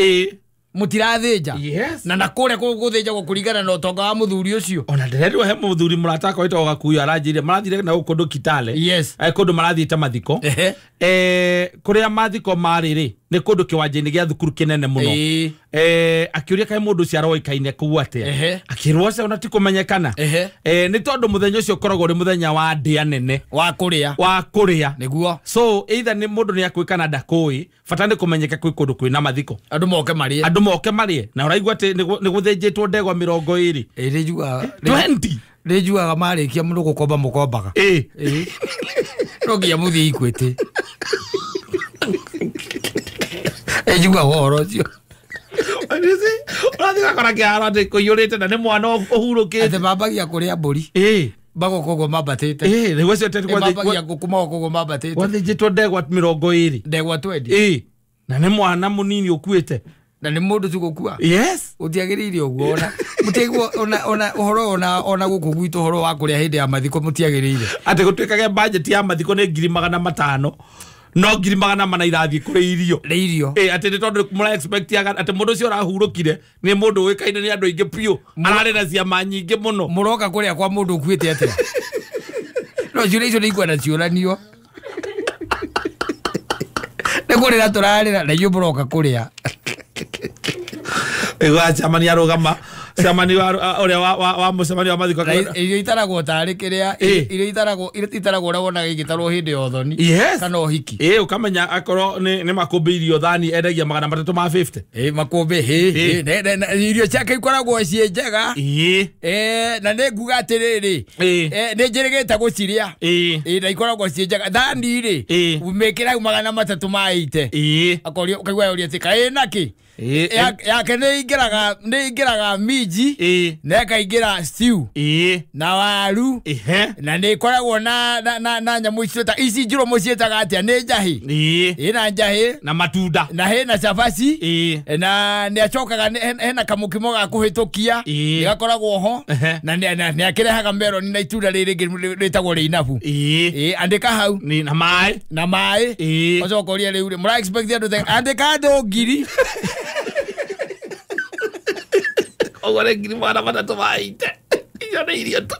Mũtirathĩnja. Yes. Na kũrĩa gũthĩnjagwo kũringana na ũtonga wa mũthuri ũcio. Ona ndĩrerwo he mũthuri mũrata akwa wĩtagwo Gakuyu aranjĩrire marathire na gũkũ kũndũ Kitale. Yes. Kũndũ marathiĩte mathiko. Kũrĩa mathiko marĩ rĩ nĩ kũndũ kĩwanja-inĩ gĩa thukuru kĩnene mũno. Akĩũria kaĩ mũndũ ũcio aroĩkaine kũu atĩa. Akĩrwo aca ona ti kũmenyekana. Nĩ tondũ mũthenya ũcio ũkoragwo ũrĩ mũthenya wa ndĩa nene. Wa kũrĩa. Wa kũrĩa. Nĩguo. So either nĩ mũndũ nĩ akũĩ kana ndakũĩ, bata nĩ kũmenyeka kwĩ kũndũ kwĩna mathiko. Andũ moke marĩe. Andũ moke marĩe. Na ũraigua atĩ nĩ gũthĩnjĩtwo ndegwa 20. Nĩnjugaga. 20. Nĩnjugaga marĩkia mũndũ gũkomba mũkombaga. No nginya mũthiĩ Equity. Nĩnjugaga ũhoro ũcio. Ũrathiĩ ũgakora kĩharo atĩ kũiyũrĩte na nĩ mwana ũhurũkĩte. Atĩ mambagia kũrĩa mbũri. Magoka ũguo mambatĩte. Nĩguo ũcio atĩ mambagia ngũkũ magoka ũguo mambatĩte. Gwathĩnjĩtwo ndegwa 20. Ndegwa 20. Na nĩ mwana mũnini ũkuĩte. Na nĩ mũndũ tu gũkua. Yes. Ũtiagĩrĩire ũguo ona mũtiaigua ona ũhoro ona gũkũ gwitũ ũhoro wa kũrĩa hĩndĩ ya mathiko mũtiagĩrĩire. Atĩ gũtuĩkage budget ya mathiko nĩ 500,000. No 400,000 irathiĩ kũrĩ irio. Nĩ irio. Atĩ nĩ tondũ mũra expect atĩ mũndũ ũcio ũrahurũkire nĩ mũndũ ũĩkaine nĩ andũ aingĩ biũ. Ararĩ na ciama nyingĩ mũno. Mũroka kũrĩa kwa mũndũ ũkuĩte atĩa? No ciũria icio nĩ ikwenda ciũranio. Nĩ kũrĩra tũrarĩra na inyuĩ mũroka kũrĩa. Ĩgwa ciamani arũgama ciamani ũrĩa wa mũcemanio wa mathiko. Irio itaragwo tarĩ kĩrĩa irio itaragwo ũrĩa wonaga igĩtarwo hĩndĩ ya ũthoni. Yes. Kana ũhiki. Ũkamenya akorwo nĩ makũmbĩ irio thani endagia 350. Makũmbĩ irio ciake ikoragwo ciĩ njega. Na nĩ nguga atĩrĩrĩ nĩ njĩrĩgĩte gũcirĩa. Na ikoragwo ciĩ njega thani rĩ mĩkĩra 380. Akorio ũkaigua ũria atĩ kaĩ nakĩ. Yake nĩ ingĩraga minji na ĩkaingĩra stew na waru na nĩ ĩkoragwo na nyamũ icio ta ici njirũ mũciĩtaga atĩa nĩ njahĩ. Ĩna njahĩ na matunda na hena cabaci na nĩ acokaga hena kamũkimo ga kũhĩtũkia nĩgakoragwo ho na nĩ akĩrehaga meroni na itunda rĩrĩ rĩngĩ rĩtagwo rĩinabu. Andĩka hau na maĩ na maĩ ũcoka ũrie rĩu rĩ mũra expect andũ andĩka andũ 1,000. Ũguo nĩ 380,000. Icio nĩ irio tu.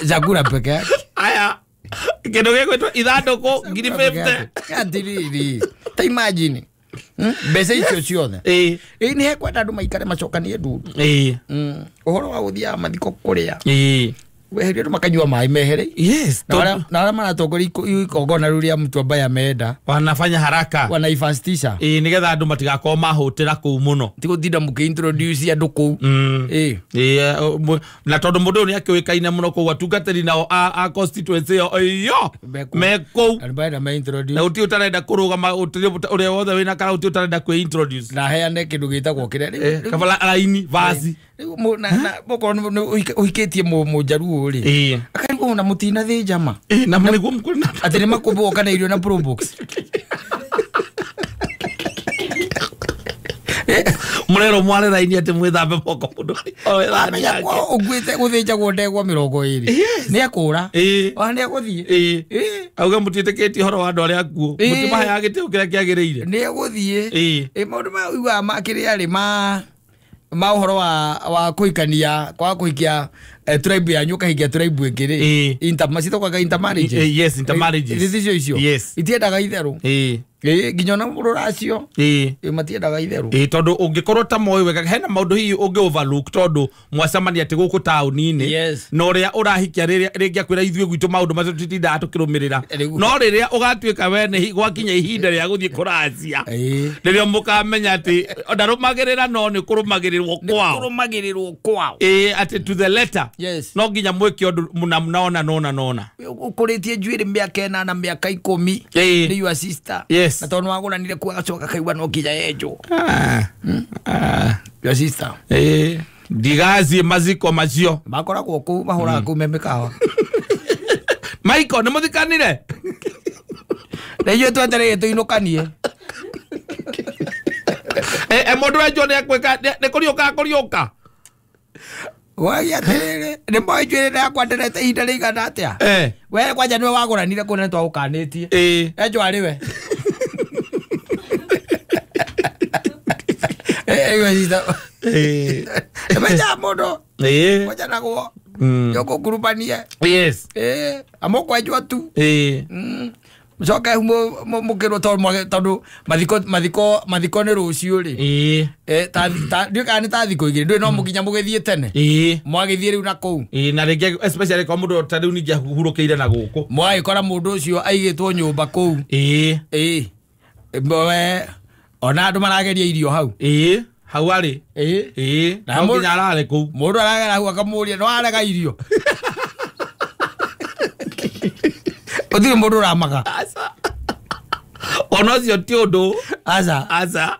Chakula peke yake. Aya. Kĩndũ gĩgwĩtwo ithandũkũ 50,000. Atiriri. Ta imagine. Mbeca icio ciothe. Nĩ hekwenda andũ maikare macokanie ndundu. Ũhoro wa gũthiaga mathiko kũrĩa. Weherie andũ makanyua maĩ mehere. Yes. Na arĩa maratongoria igongona rĩu rĩa Mtuambaya menda. Wanafanya haraka. Wanaifastisha. Nĩgetha andũ matigakorwo mahũtĩra kũu mũno. Ti gũtinda mũkĩ-introduce andũ kũu. Na tondũ mũndũ ũyũ nĩ akĩũĩkaine mũno kũu atungatĩri nao a constituency ĩyo iyo me kũu. Andũ marenda me-introduce. Na gũtirĩ ũtarenda kũrũgama ũrĩa wothe wĩna kana gũtirĩ ũtarenda kwĩ-introduce. Na heane kĩndũ gĩtagwo kĩrĩa. Kabala raini vazi. Rĩu na okorwo nĩ ũhikĩtie mũnjaruo rĩ. Akarigwo na mũtinathĩnja ma. Na nĩguo mũkũrĩ atĩ nĩ makũmbĩ woka na irio na Probox. Mũrerwo mware raini atĩ mwĩthambe moko mũndũ. Amenya ũkuĩte gũthĩnjagwo ndegwa 20. Nĩ ekũra. Ona nĩ egũthiĩ. Auga mũtiĩtĩkĩtie ũhoro wa andũ arĩa akuũ. Mũtimaheaga gĩtĩo kĩrĩa kĩagĩrĩire. Nĩ egũthiĩ. Maũndũ maya ũiguaga makĩrĩa rĩ ma ũhoro wa kũhikania kwa kũhikia Tribe yanyu ũkahingia tribe ĩngĩ rĩ, macitũkaga intermarriages. Yes, intermarriages. Icio icio. Yes. Itiendaga itherũ. Nginya ona rũracio. Matiendaga itherũ. Tondũ ũngĩkorwo ta moĩ wega hena maũndũ hihi ũngĩ overlook tondũ mwacemania atĩ gũkũ taũni-inĩ. Yes. Na ũrĩa ũrahikia rĩrĩa rĩngĩ akwĩra ithuĩ gwitũ maũndũ macio tũtitindaga tũkĩrũmĩrĩra. No rĩrĩa ũgatuĩka we nĩ gwakinya ihinda rĩa gũthiĩ kũracia. Rĩrĩa mũkamenya atĩ ndarũmagĩrĩra no nĩ kũrũmagĩrĩrwo kwao. Nĩ kũrũmagĩrĩrwo kwao. Atĩ to the letter. Yes. No nginya mwĩke ũndũ mũna mnaona nona nona. Ũkũrĩtie njuĩrĩ mĩaka 8 mĩaka 10. Nĩ your sister. Yes. Na tondũ wagũranire kuo agacoka kaigua no nginya enjwo. Your sister. Ndigathiĩ maziko macio. Makoragwo kũu mahũraga kũu me mĩkawa. Michael nĩ mũthikanire? Na ithuĩ twetereire tũinũkanie. Mũndũ wenjwo nĩ ekwĩka nĩ kũriũka kũriũka. Wagia atĩrĩrĩ, nĩ moĩ njuĩrĩ yakwa nderete ihinda rĩigana atĩa? We kwanja nĩwe wagũranire kũu na nĩtwagũkanĩtie. Enjwo arĩ we. Menjaga mũndũ. Kwenjanagwo. Yũkũngurumanie. Yes. Amũkwenjwo tu. Mũcoke mũkĩrwo tondũ mathiko nĩ rũciũ rĩ. Ndiũĩ kana nĩ ta thikũ igĩrĩ, ndũĩ no mũkinya mũgĩthiĩ tene. Mwagĩthiĩ rĩu na kũu. Na rĩngĩ especially kwa mũndũ ta rĩu ningĩ ahurũkĩire na gũkũ. Mwagĩkora mũndũ ũcio aigĩtwo nyũmba kũu. Ona andũ marageria irio hau. Hau arĩ. Na nginya arare kũu. Mũndũ aragera hau akamũria no arega irio. Gũtirĩ mũndũ ũramaga. Aca. Ona ũcio ti ũndũ. Aca. Aca.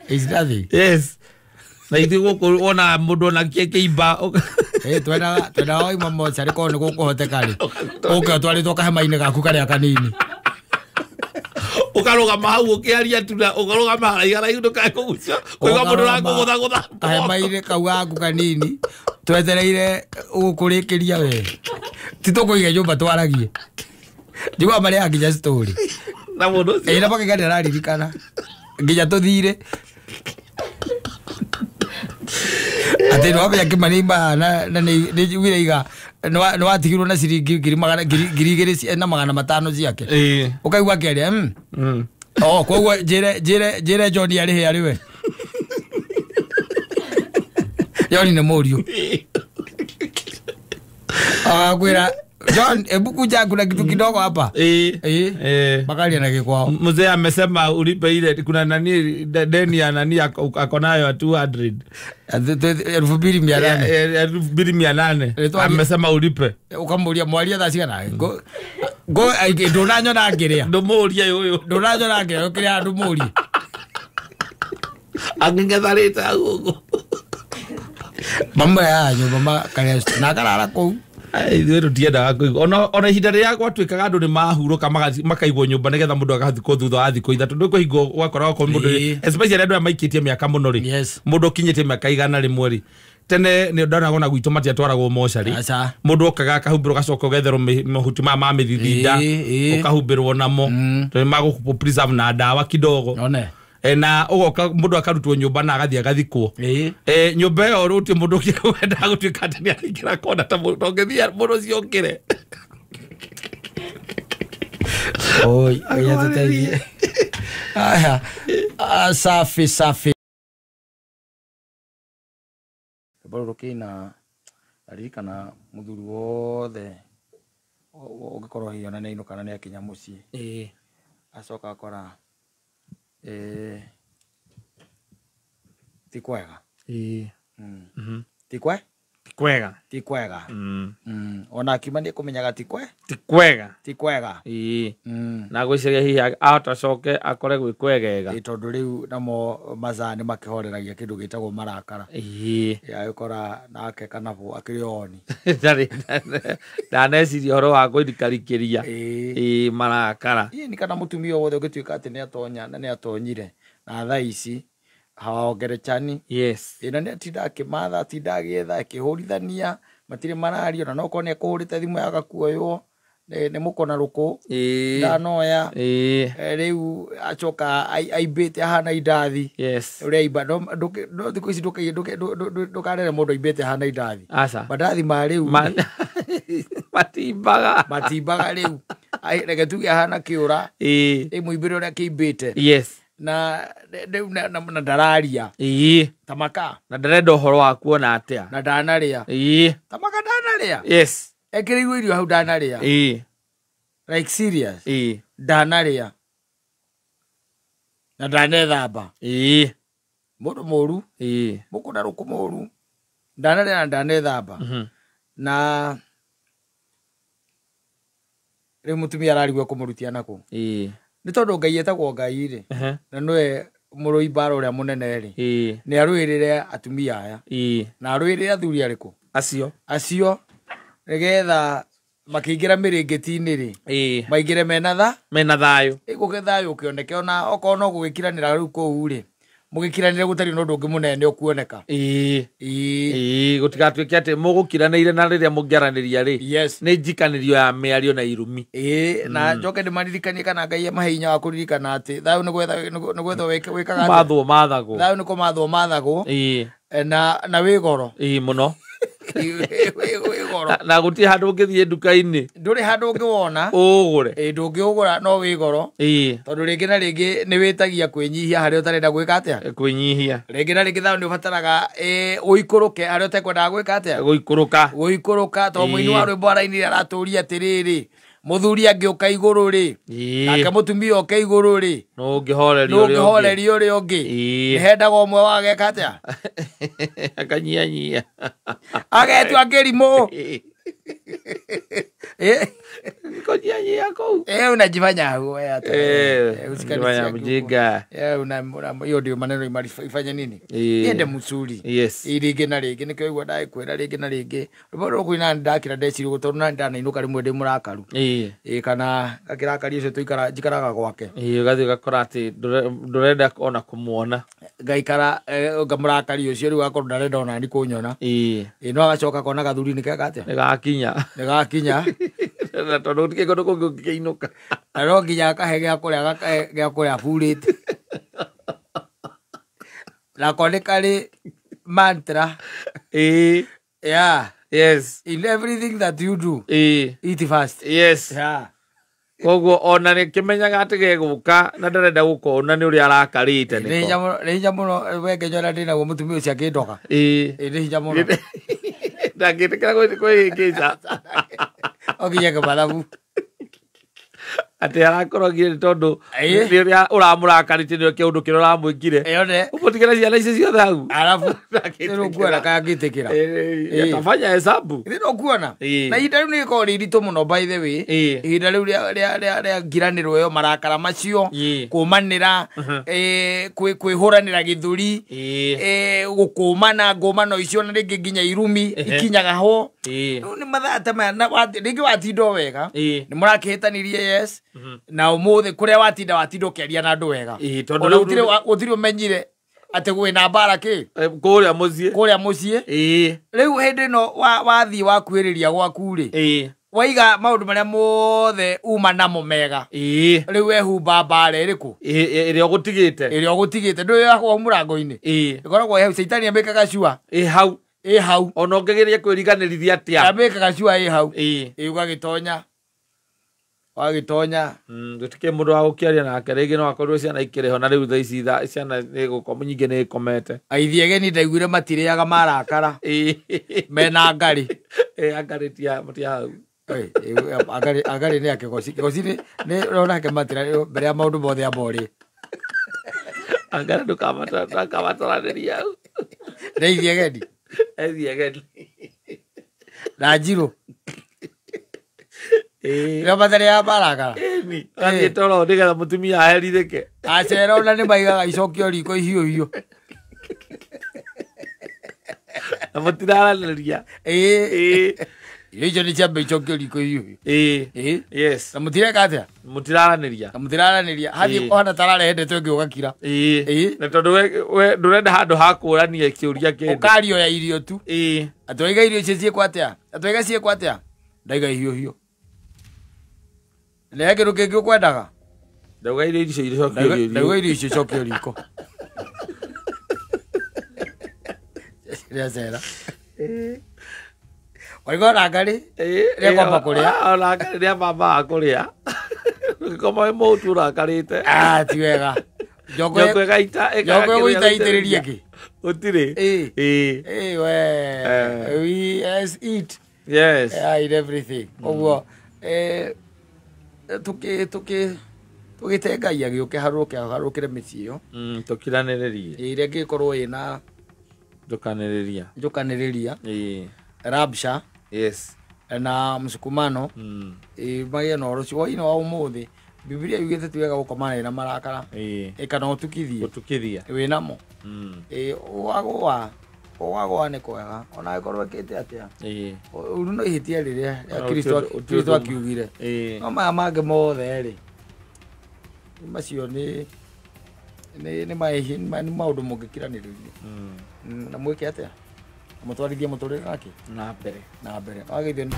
It's nothing. Yes. Na ithuĩ gũkũ wona mũndũ ona kĩimba. Twendaga wauma mocarĩ korwo nĩ gũkũhoteka rĩ. Ũke ũtwarĩtwo kahema-inĩ gaku karĩa kanini. Ũkarũgama hau ũkĩaria tu na ũkarũgama haraihu ndũkae kũgucio kũigua mũndũ ũrakũgũthagũtha. Kahema-inĩ kau gaku kanini twetereire ũgũkũrĩkĩria we. Ti tũkũiga nyũmba twaragie. Njiguaga marĩaga nginya story. Na mũndũ ũcio. Na makaiga nĩararirikana nginya tũthire. Atĩ nĩwamenya Kĩmani na nĩ iga nĩwatigirwo na ciringi 2,500 ciake. Ũkaigua akĩaria Oh, koguo njĩre John arĩhe arĩ we. John nĩ mũriũ. Agakwĩra John, hebu kuja kuna kitu kidogo hapa. Makalia na kikwao. Mzee amesema ulipe ile kuna nani deni ya nani ako nayo 200. 2800. 2800. Amesema ulipe. Ukamuria mwaria thaa cigana? Go go ndũnanyona ngĩrĩa. Ndũmũrie ũyũ. Ndũnanyona ngĩrĩa ũkĩrĩa ndũmũrie. Angĩngetharĩte hau ũguo. Mama ya nyũmba makarĩa na akarara kũu. Ithuĩ tũtiendaga kũigua ona ihinda rĩrĩa gwatuĩkaga andũ nĩ mahurũka makaigwo nyũmba nĩgetha mũndũ agathikwo thutha wa thikũ 3 ndũ kũhingwo gwakoragwo kwa mũndũ especially andũ arĩa maikĩtie mĩaka mũno rĩ mũndũ ũkinyĩtie mĩaka 100 rĩ tene nĩ ndonagwo na gwitũ matiatwaragwo mocarĩ mũndũ okaga akahumbĩrwo gacoka ũgetherwo mahuti maya ma mĩthithinda ũkahumbĩrwo namo tondũ nĩ preserve na ndawa kidogo na ugoka mundu akarutwo nyumba na agathie agathikwo nyumba iyo ruti mundu wendaga gutuika ati ni araingira kona ta mundu ungithia mundu ucio ukire oi aya aya safi safi rwĩmbo rũkĩina aririkana mũthuri wothe ũngĩkorwo hihi ona nĩainũka na nĩakinya mũciĩ acoka akora ti kwega ti kwe ti kwega ti kwega ona akiuma nĩekũmenyaga ti kwe ti kwega ti kwega na gwĩciria hihi ahota acoke akore gwĩ kwegega tondũ rĩu namo mazaa nĩ makĩhoreragia kĩndũ gĩtagwo marakara agĩkora nake kanabũ akĩrĩ oni ndaneciria ũhoro wa kũirikarikĩria marakara nĩ kana mũtumia wothe ũngĩtuĩka atĩ nĩatonya na nĩatonyire na thaa ici haongerechani yes na nĩatinda akĩmatha atinda agĩetha akĩhũrithania matirĩ mararia ona no korwo nĩekũhũrĩte thimũ yagakuoywo Nĩ mũkona rũkũ ndanoya rĩu acoka aimbĩte ahana indathi. Yes. Ũrĩa aimba no thikũ ici ndũkarere mũndũ aimbĩte ahana indathi. Aca. Mandathi ma rĩu matimbaga. Matimbaga rĩu. Reke tuge ahana kĩũra. Ĩ mũimbĩre ũrĩa kĩimbĩte. Yes. Na rĩu na ndararia. Tamaka. Na ndarenda ũhoro wa kuona atĩa. Na ndanarĩa. Tamaka ndanarĩa. Yes. Ekĩrĩirwo irio hau ndanarĩa. Like serious. Ndanarĩa. Na ndanethamba. Mũndũ mũru. Mũkũna rũkũ mũru. Ndanarĩa na ndanethamba. Na rĩu mũtumia ararigwo kũmũrutia nakũ. Nĩ tondũ Ngai etagwo Ngai rĩ. Na nĩwe mũrũi mbara ũrĩa mũnene rĩ. Nĩ arũĩrĩre atumia aya. Na arũĩrĩre athuri arĩkũ? Acio. Acio. Nĩgetha makĩingĩra mĩrĩngĩti-inĩ rĩ. Maingĩre mena tha. Mena thayũ. Gũke thayũ ũkĩoneke ona okorwo no gũgĩkiranĩra rĩu kũu rĩ. Mũgĩkiranĩre gũtarĩ na ũndũ ũngĩ mũnene ũkuoneka. Gũtigatuĩke atĩ mũgũkiranĩire na rĩrĩa mũngĩaranĩria rĩ. Yes. Nĩ njikanĩrio ya mĩario na irumi. Na njoke ndĩmaririkanie kana Ngai amahe hinya wa kũririkana atĩ thayũ nĩ gwetha wĩkaga atĩa? Mathwo mathagwo. Thayũ nĩ kũmathwo mathagwo. Na wĩ goro. Mũno. Wĩ goro. Na gũtirĩ handũ ũngĩthiĩ nduka-inĩ. Ndũrĩ handũ ũngĩwona. Ũgũre. Ndũngĩũgũra no wĩ goro. Tondũ rĩngĩ na rĩngĩ nĩ wĩtagia kwĩnyihia harĩa ũtarenda gwĩka atĩa? Kwĩnyihia. Rĩngĩ na rĩngĩ thayũ nĩ ũbataraga ũikũrũke harĩa ũtekwendaga gwĩka atĩa? Gũikũrũka. Gũikũrũka tondũ mũini wa rwĩmbo arainire aratũria atĩrĩrĩ, mũthuri angĩũka igũrũ rĩ, nake mũtumia oke igũrũ rĩ, nũ ũngĩhoreria ũrĩa ũngĩ. Nĩ hendaga ũmwe wa ageka atĩa? Akanyianyia. Agetua kĩrimũ. Kũnyianyia kũu. Unajifanya wewe hata. Unajifanya mjinga. Una hiyo ndio maneno ifanye nini? Iende msuri. Yes. Rĩngĩ na rĩngĩ nĩkĩo igua ndakwĩra rĩngĩ na rĩngĩ. Rwĩmbo rũrũ kũina ndakĩra ndeciria tondũ na ndanainũka rĩmwe ndĩ mũrakaru. Kana gakĩrakaria ũcio tũikara njikaraga gwake. Ũgathiĩ ũgakora atĩ ndũrenda ona kũmuona. Ngaikara ngamũrakaria ũcio rĩu akorwo ndarenda ona ni kũnyona. No agacoka akona gathuri nĩ keka atĩa? Nĩ gakinya. Nĩ gakinya. Na tondũ gũtirĩ kũndũ kũngĩ ũngĩkĩinũka. Na no nginya akahe gĩa kũrĩa gakahe gĩa kũrĩa aburĩte. Nako nĩ karĩ mantra. Yeah. Yes. In everything that you do. Eat fast. Yes. Yeah. Koguo ona nĩ kĩmenyaga atĩ gegũka na ndarenda gũkona nĩ ũrĩa arakarĩte nĩko. Nĩ hinya mũno we ngenyona ndĩ naguo mũtumia ũcio akĩndoga. Nĩ hinya mũno. Ndangĩtĩkĩra kwĩhĩngĩca. Okinya kĩmathabu. Atĩ arakorogire nĩ tondũ nĩ ũrĩa ũramũrakarĩtie nĩwe kĩũndũ kĩrĩa ũramwĩkire. Ũmũtigĩre ciana icio ciothe hau. Arabu nĩ ũkuona kana angĩtĩkĩra. Atafanya hesabu. Nĩ ũkuona. Na ihinda rĩu nĩ rĩkoragwo rĩ iritũ mũno by the way. Ihinda rĩu rĩa ngiranĩro ĩyo marakara macio, kũmanĩra, kwĩhũranĩra gĩthũri, gũkũmana ngũmano icio na rĩngĩ nginya irumi ikinyaga ho. Rĩu nĩ mathaa ta maya na rĩngĩ watinda o wega. Nĩ mũrakĩhĩtanirie yes. Na ũmũthĩ kũrĩa watinda watinda ũkĩaria na andũ wega. Ona gũtirĩ ũmenyire atĩ kwĩna mbara kĩ? Kũrĩa mũciĩ. Kũrĩa mũciĩ. Rĩu hĩndĩ ĩno wathiĩ wakuhĩrĩria gwaku rĩ. Waiga maũndũ marĩa mothe uma namo mega. Rĩu wehumba mbara ĩrĩkũ? Ĩrĩa ũgũtigĩte. Ĩrĩa ũgũtigĩte. Ndũĩ yakwa mũrango-inĩ. Ĩkoragwo hau caitani amĩkaga cua. Ĩ hau. Ĩ hau. Ona ũngĩgeria kwĩriganĩrithia atĩa. Amĩkaga cua ĩ hau. Ũgagĩtonya. Wagĩtonya. Gũtikĩrĩ mũndũ wa gũkĩaria nake rĩngĩ no akorwo ciana ikĩrĩ ho na rĩu thaa ici ciana nyingĩ nĩ ikomete. Aithi ageni ndaiguire matirĩaga marakara. Mena ngarĩ. Angarĩ ti hau. Angarĩ nĩ a Kĩgoci. Kĩgoci nĩ ũrona matira mbere ya maũndũ mothe amba ũrĩe. Angarĩ ndũkamataranĩria hau. Nĩ aithi ageni. Aithi ageni. Na Njirũ. Nĩo matarĩaga marakara. Athiĩ toro nĩgetha mũtumia aherithĩke. Acera ona nĩ maigaga icokio riko ihiũ hiũ. Na mũtiraranĩria. Irio icio nĩ ciambe icokio riko ihiũ hiũ. Yes. Na mũtireka atĩa? Mũtiraranĩria. Na mũtiraranĩria. Hathiĩ kũhana tararehe ndeto ĩngĩ ũgakira. Na tondũ we ndũrenda handũ ha kũrania kĩũria kĩndũ. Ũkarioya irio tu. Atĩ waiga irio icio ciĩkwo atĩa? Atĩ waiga ciĩkwo atĩa? Ndaiga ihiũ hiũ. Nĩ kĩndũ kĩngĩ ũkwendaga? Ndauga irio icio icokio. Ndauga irio icio icokio riko. Rĩa cera. Warigwo na ngarĩ? Rĩa kwamba kũrĩa. Ona ngarĩ rĩa baba kũrĩa. Ũngĩkoma wĩ mũtu ũrakarĩte. Ah, ti wega. Njoko ĩgaita. Njoko ĩgũita itĩrĩrie kĩ? Gũtirĩ. Ĩĩ. We. We as eat. Yes. In everything. Ũguo tũgĩte Ngai agĩũke harũke harũkĩre mĩciĩ ĩyo. Tũkiranĩrĩrie. Ĩrĩa ĩngĩkorwo ĩna njũkanĩrĩria. Njũkanĩrĩria. Rabsha. Yes. Na msukumano. Magĩe na ũhoro ũcio. Hwaĩ-inĩ wa ũmũthĩ Biblia yugĩte ti wega gũkoma na marakara. Kana ũtukithie. Gũtukithia. Wĩnamo. Ũgagũa. Ũgagũa nĩ kwega. Ona angĩkorwo ĩkĩte atĩa. Ũru no ihĩtia rĩrĩa rĩa Kristo akiugire. No maya mangĩ mothe rĩ, macio nĩ maũndũ mũngĩkiranĩrĩria. Na mwĩke atĩa? Mũtwarithie mũtũrĩre nake? Na mbere. Na mbere. Wagĩithio.